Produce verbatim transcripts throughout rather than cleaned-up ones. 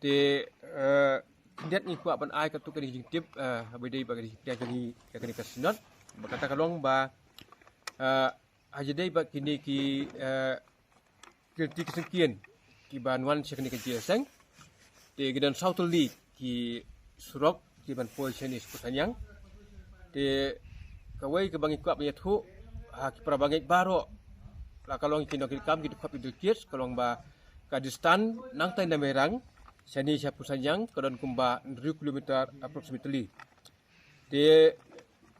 Te, eh, khyndiat ngi kwah ban ai katto katne ka jingtip, eh, haba ïadei bad ka jingpdiang jong ngi ïa kane ka synod. Bad kata ka long ba, eh, haba ïadei bad kine ki, eh, ki lynti ki syngkien kiban wan sha kane ka jingïaseng. Te ki don saw tylli ki surok kiban poi shane sha Phusangyang. Te kawei kaba ngi kwah ban ïathuh ha ki para bangeit baroh, la ka long ki nongkitkam, ki dkhot, ki dkhot, ka long ba ka distance nangtai na Mairang shane sha Phusangyang ka don kumba hynriew kilometer approximately. Te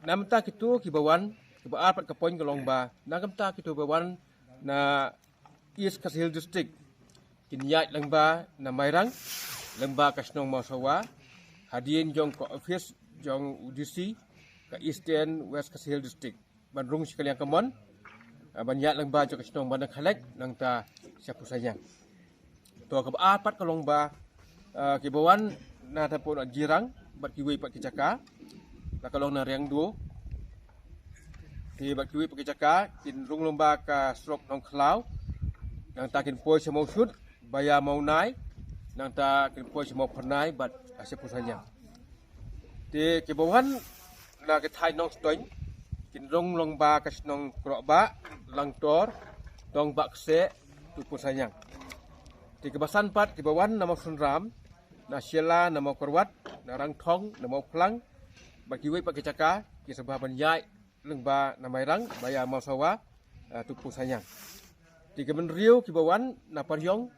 na bynta kito kiba wan, kaba ar pat ka point ka long ba na ka bynta kito ba wan na East Khasi Hills District, kin ïaid lyngba na Mairang, lyngba ka shnong Mawsawa, hadien jong ka office jong u D C ka Eastern West Khasi Hills District, ban rung sha ka liang kamon, ah, ban ïaid lyngba jong ka shnong Bandar Khailait, nangta sha Phusangyang. To kaba ar pat ka long ba, ah, kiba wan na Tampon Jirang bad kiwei pat ki jaka, la ka long na Riangdo. Te bad kiwei pat ki jaka kin rung lyngba ka surok Nongkhlaw, nangta kin poi sha Mawshut, ba ïa Mawnai, nangta kin poi sha Mawphyrnai bad sha Phusangyang. Te kiba wan na ki thaiñ Nongstoiñ kin rung lyngba ka shnong Krohbah, Langtor, Dongbah Kseh, to Phusangyang. Te kiba san pat kiba wan na Mawsynram, na Shella, na Mawkyrwat, na Rangthong, na Mawphlang, bad kiwei pat ki jaka ki sngewbha ban ïaid lyngba na Mairang ba ïa Mawsawa, eh, to Phusangyang. Te kiba hynriew kiba wan na Pariong,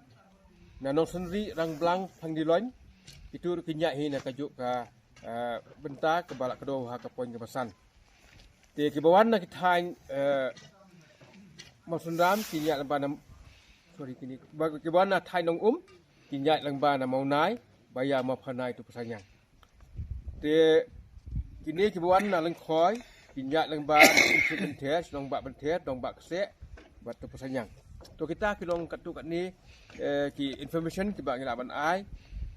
na Nongsynrieh, Rangblang, Phangdiloin, kito ruh kin ïaid hi na kajuh ka, eh, bynta kaba la kdew ha ka point kaba san. Te kiba wan na ki thaiñ, eh, Mawsynram kin ïaid lyngba na, sorry, kine, ba, kiba wan na thaiñ Nongum kin ïaid lyngba na Mawnai ba ïa Mawphyrnai to Phusangyang. Te kine kiba wan na Lyngkhoi kin ïaid lyngba na Umsut Bynther, Shnong Bah Bynther, Dongbah Kseh bad to Phusangyang. To kita ki long katto katne, eh, ki information kiba ngi lah ban ai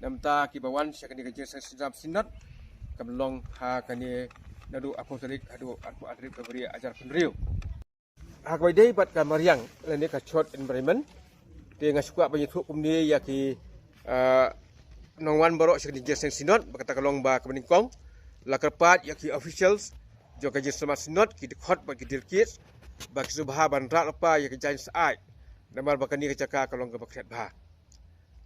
na bynta kiba wan sha kane ka jingïaseng synrap synod kaba long ha kane naduh arphew tarik haduh arphew ar tarik February arhajar arphew hynriew. Ha kaba ïadei bad ka mariang lane ka short environment, te nga sngewkwah ban ïathuh kumne ïa ki, ah, nongwan baroh sha kane ka jingïaseng synod, ba kata ka long ba kaba nyngkong la kyrpad ïa ki officials jong ka jingïaseng synod, ki dkhot bad ki delegates, ba ki sngewbha ban rah lypa ïa ka jaiñ syaid, namar ba kane ka jaka ka long kaba khriat bha.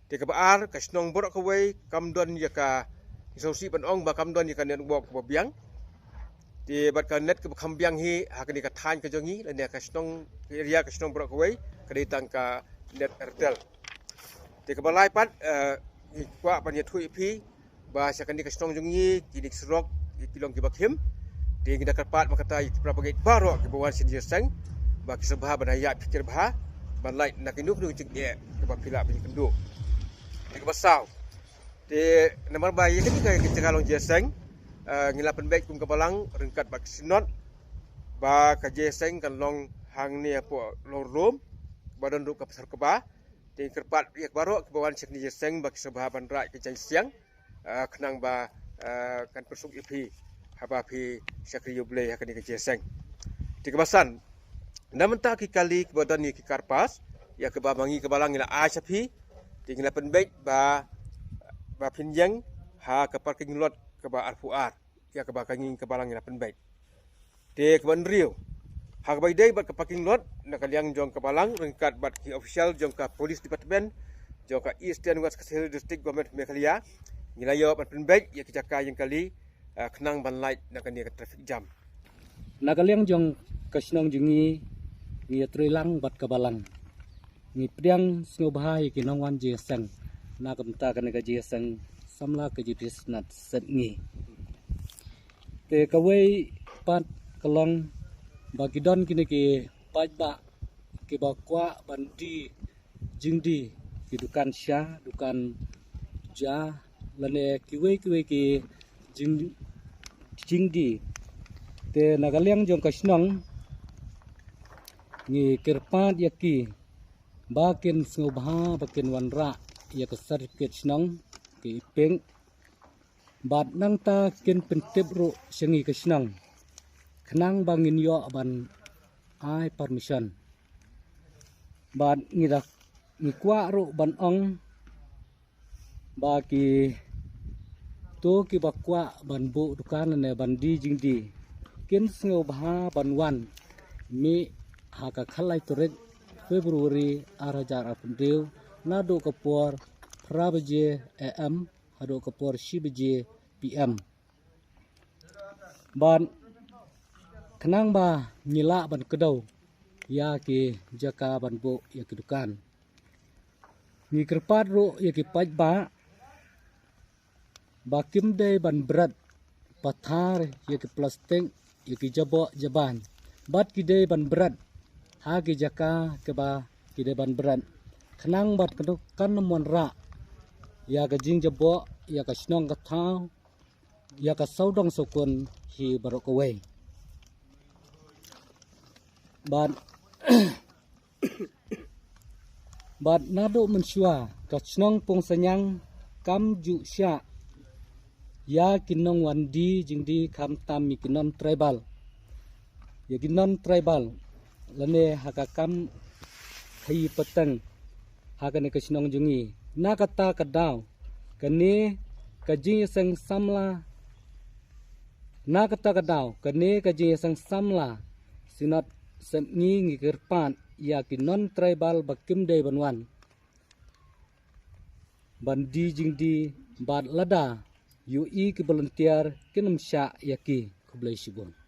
Te kaba ar, ka shnong baroh kawei kam don ïa ka, ngi sngewsih ban ong ba kam don ïa ka network kaba biang. Te bad ka net kaba kham biang hi ha kane ka thaiñ ka jong ngi lane ka shnong, ka area ka shnong baroh kawei ka dei tang ka net Airtel. Te kaba lai pat, eh, ngi kwah ban ïathuh ïa phi ba sha kane ka shnong jong ngi kine ki surok ki long kiba khim. Te ngi da kyrpad ma kata ïa ki para bangeit baroh kiba wan sha jingïaseng ba ki sngewbha ban ïaid phikir bha ban lait na kino kino ki jingeh kiba phi lah ban ïakynduh. Te kaba saw, te namar ba ïa kane ka, ka jaka long jingïaseng, eh, ngi la pynbeit kum ka balang ryngkat bad ka synod ba ka jingïaseng kan long hangne hapoh Longrum ba don ruh ka pasar kba. Te ngi kyrpad ïa ki baroh kiba wan sha kane ka jingïaseng ba ki sngewbha ban rah ïa ka jaiñ siang, ah, khnang ba, ah, kan pynsuk ïa phi haba phi shakri ïa U Blei ha kane ka jingïaseng. Te kaba san, na bynta ki kali kiba don ïa ki car pass, ïa kaba ma ngi ka balang ngi la ai sha phi, te ngi la pynbeit ba, ba phin ïeng ha ka parking lot kaba arphew ar, ïa kaba ka ngi ka balang ngi la pynbeit. Te kaba hynriew, ha kaba ïadei bad ka parking lot, na ka liang jong ka balang ryngkat bad ki official jong ka Police Department jong ka Eastern West Khasi Hills District Government of Meghalaya, ngi la ïoh ban pynbeit ïa ki jaka ïeng kali, ah, khnang ban lait na kane ka traffic jam. Na ka liang jong ka shnong jong ngi, ngi ïatreilang bad ka balang. Ngi pdiang sngewbha ïa ki nongwan jingïaseng na ka bynta kane ka jingïaseng samla ka Judith Nat Set ngi. Te kawei pat ka long ba ki don kine ki paidbah kiba kwah ban die jingdie, ki dukan sha, dukan ja, lane kiwei kiwei ki jing, jingdie. Te na ka liang jong ka shnong ngi kyrpad ïa ki ba kin sngewbha ba kin wanrah ïa ka certificate shnong, ki i pink. Bad nangta kin pyntip ruh sha ngi ka shnong khnang ba ngin ïoh ban ai permission. Bad ngi da, ngi kwah ruh ban ong Ba ki to ki ba kwah ban buh dukan ne ban die jingdie kin sngewbha ban wan mih ha ka khatlai tarik February ar hajar arphew hynriew, naduh ka por phra baje A M haduh ka por shi baje P M. Bad khnang ba ngi lah ban kdew ïa ki jaka ban buh ïa ki dukan, ngi kyrpad ruh ïa ki paidbah ba kim dei ban bret pathar ïa ki plastik, ïa ki jaboh jaban, bad ki dei ban bret ha ki jaka kiba ki dei ban bret, khnang ba kan ym wanrah ïa ka jingjaboh ïa ka shnong ka thaw, ïa ka sawdong sawkun hi baroh kawei. Bad bad naduh mynshuwa ka shnong Pongshanyang kam ju shah ïa ki nongwan die jingdie khamtam ïa ki non tribal, ïa ki non tribal lane ha ka kam khaïi pateng ha kane ka shnong jong ngi. Na kata ka daw kane ka jingïaseng samla, na kata ka daw kane ka jingïaseng samla Synod Sepngi ngi kyrpad ïa ki non tribal ba kim dei ban wan ban die jingdie bad lada ïohi ki volunteer kin ym shah ïa ki. Khublei shibun.